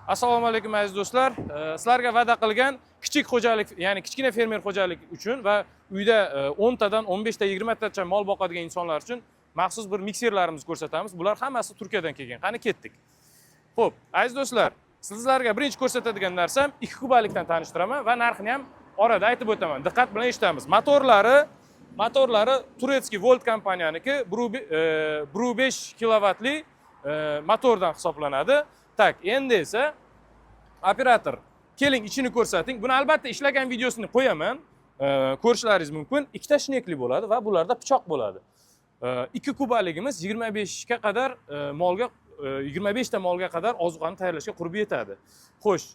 Assalomu alaykum, aziz do'stlar. Sizlarga va'da qilgan kichik xo'jalik, ya'ni kichkina fermer xo'jalik uchun va uyda 10 tadan 15 ta, 20 tacha mol boqadigan insonlar uchun maxsus bir mikserlarimizni ko'rsatamiz. Bular hammasi Turkiyadan kelgan. Qani, ketdik. Xo'p, aziz do'stlar, sizlarga birinchi ko'rsatadigan narsam 2 kubalikdan tanishtiraman va narxini ham orada aytib o'taman. Diqqat bilan eshitamiz. Motorlari турецкий Volt kompaniyaniki, 1,5 kilovatli motordan hisoblanadi. Так, endi esa operator, keling, ichini ko'rsating. Buni albatta ishlagan videosini qo'yaman. Ko'rishlaringiz mumkin. Ikkita shnekli bo'ladi va bularda pichoq bo'ladi. 2 kubaligimiz 25 ga qadar molga, 25 ta molga qadar ozuqani tayyorlashga qurbi yetadi. Xo'sh,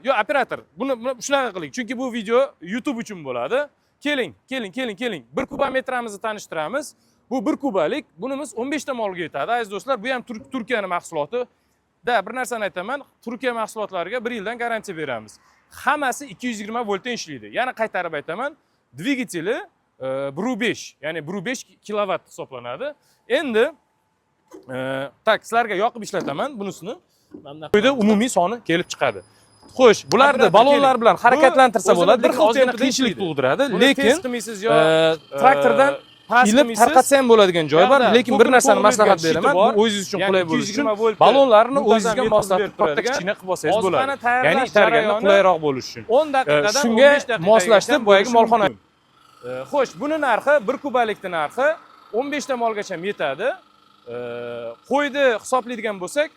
yo, operator, buni shunaqa qiling, chunki bu video YouTube uchun bo'ladi. Keling, keling, keling, keling. 1 kubometramizni tanishtiramiz. Bu 1 kubalik, bunimiz 15 ta molga yetadi. Aziz do'stlar, bu ham Turkiyani mahsuloti. Da, bir narsani aytaman, Turkiya mahsulotlariga 1 yildan garantiya beramiz. Hammasi 220 voltdan ishlaydi. Yana qaytarib aytaman, dvigateli 1,5, ya'ni 1,5 kilovat hisoblanadi. Endi так, sizlarga yoqib ishlataman bunisini. Uyda umumiy soni kelib chiqadi. Xo'sh, bularni Operator, ballonlar keling. bilan harakatlantirsa Bu bo'ladi. Bir xil ozgina tempda qiyinchilik ishlaydi. tug'diradi, Buni lekin tez qilmaysiz yo traktordan past ilib qilmaysiz. tarqatsa ham bo'ladigan joyi bor, Yoqda lekin bir narsani to'kilib maslahat qo'yilgan beraman, shiti bor. bu o'zingiz uchun Ya'ni qulay bo'lishi uchun 220 voltni ballonlarni muntazam o'zingizga yetkazib moslab berib katta turadigan. kichkina qilib olsangiz bo'ladi. Ozuqani tayyorlash Ya'ni itarganda jarayoni qulayroq bo'lishi uchun. 10 daqiqadan Shunga 15 daqiqagacha moslashtirib boyagi bo'lishi molxona. mumkin. Xo'sh, buni narxi, 1 kubalikni narxi 15 ta molgacha yetadi. Qo'yni hisoblaydigan bo'lsak,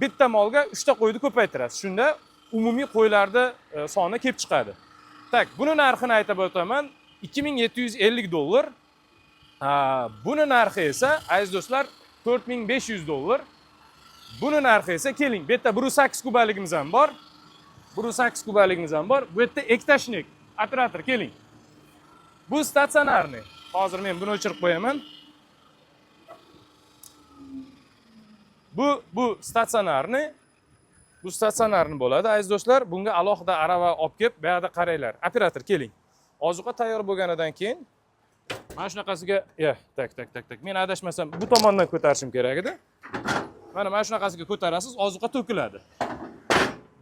bitta molga 3 ta qo'yni ko'paytirasiz. Shunda umumiy qo'ylarni soni kelib chiqadi. Так, buni narxini aytib o'taman, 2750 dollar. Ha, buni narxi esa, aziz do'stlar, 4500 dollar. Buni narxi esa, keling, bu yerda 1,8 kubaligimiz ham bor. 1,8 kubaligimiz ham bor. Bu yerda ikkita shnek. Operator, keling. Bu стационарный. Hozir men buni o'chirib qo'yaman. Bu стационарный. Bu стационарный bo'ladi, aziz do'stlar. Bunga alohida arava olib kelib, bu yoqda qaranglar. Operator, keling. Ozuqa tayyor bo'lganidan keyin mana shunaqasiga, ya, так, так, так, так. Men adashmasam, bu tomondan ko'tarishim kerak edi. Mana shunaqasiga ko'tarasiz, ozuqa to'kiladi.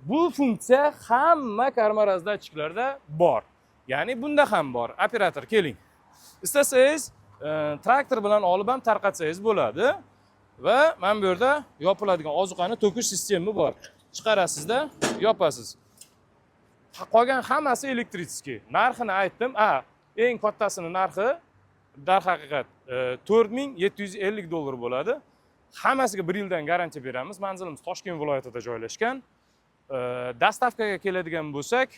Bu funksiya hamma кормораздатчик larda bor. Ya'ni bunda ham bor. Operator, keling. Istasangiz, traktor bilan olib ham tarqatsangiz bo'ladi. Va mana bu yerda yopiladigan ozuqani to'kish sistemi bor. Chiqarasizda, yopasiz. Qolgan hammasi электрический. Narxini aytdim. A, eng kattasini narxi darhaqiqat 4750 dollar bo'ladi. Hammasiga 1 yildan garantiya beramiz. Manzilimiz Toshkent viloyatida joylashgan. Доставка ga keladigan bo'lsak,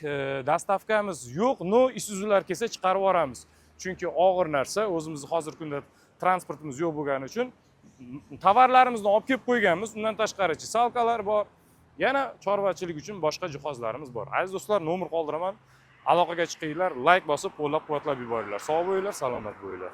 доставка miz yo'q, но Isuzular kelsa chiqarib yuboramiz. Chunki og'ir narsa, o'zimizni hozirgi kunda transportimiz yo'q bo'lgani uchun tovarlarimizni olib kelib qo'yganmiz. Undan tashqari чесалка lar bor. Yana chorvachilik uchun boshqa jihozlarimiz bor. Aziz do'stlar, nomer qoldiraman. Aloqaga chiqinglar, layk bosib, qo'llab-quvvatlab yuboringlar. Sog' bo'linglar, salomat bo'linglar.